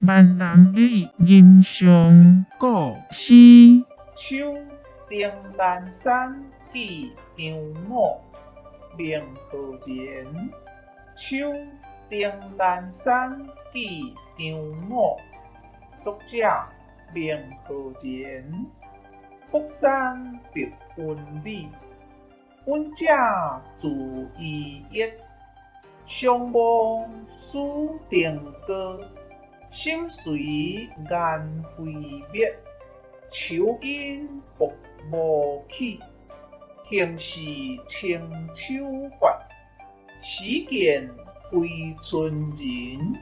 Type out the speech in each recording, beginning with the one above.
閩南語吟誦古詩。秋丁南山記張武，孟浩然。秋丁南山記張武，作者孟浩然。福山白雲里，隱者自夷逸。相忘使登高，心隨雁飛滅。秋筋薄暮起，興是清秋發。始見歸村人，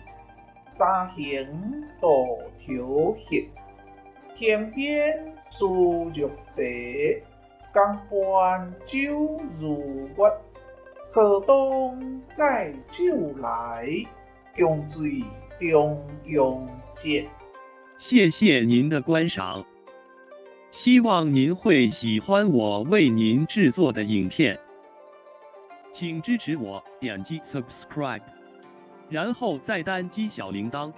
三行渡桃核。天邊思玉齊，江畔酒如月。河東載酒來，共醉重陽節。谢谢您的观赏，希望您会喜欢我为您制作的影片，请支持我点击 subscribe，然后再单击小铃铛。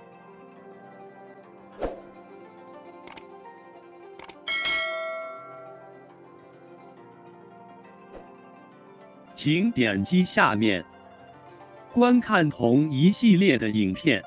请点击下面观看同一系列的影片。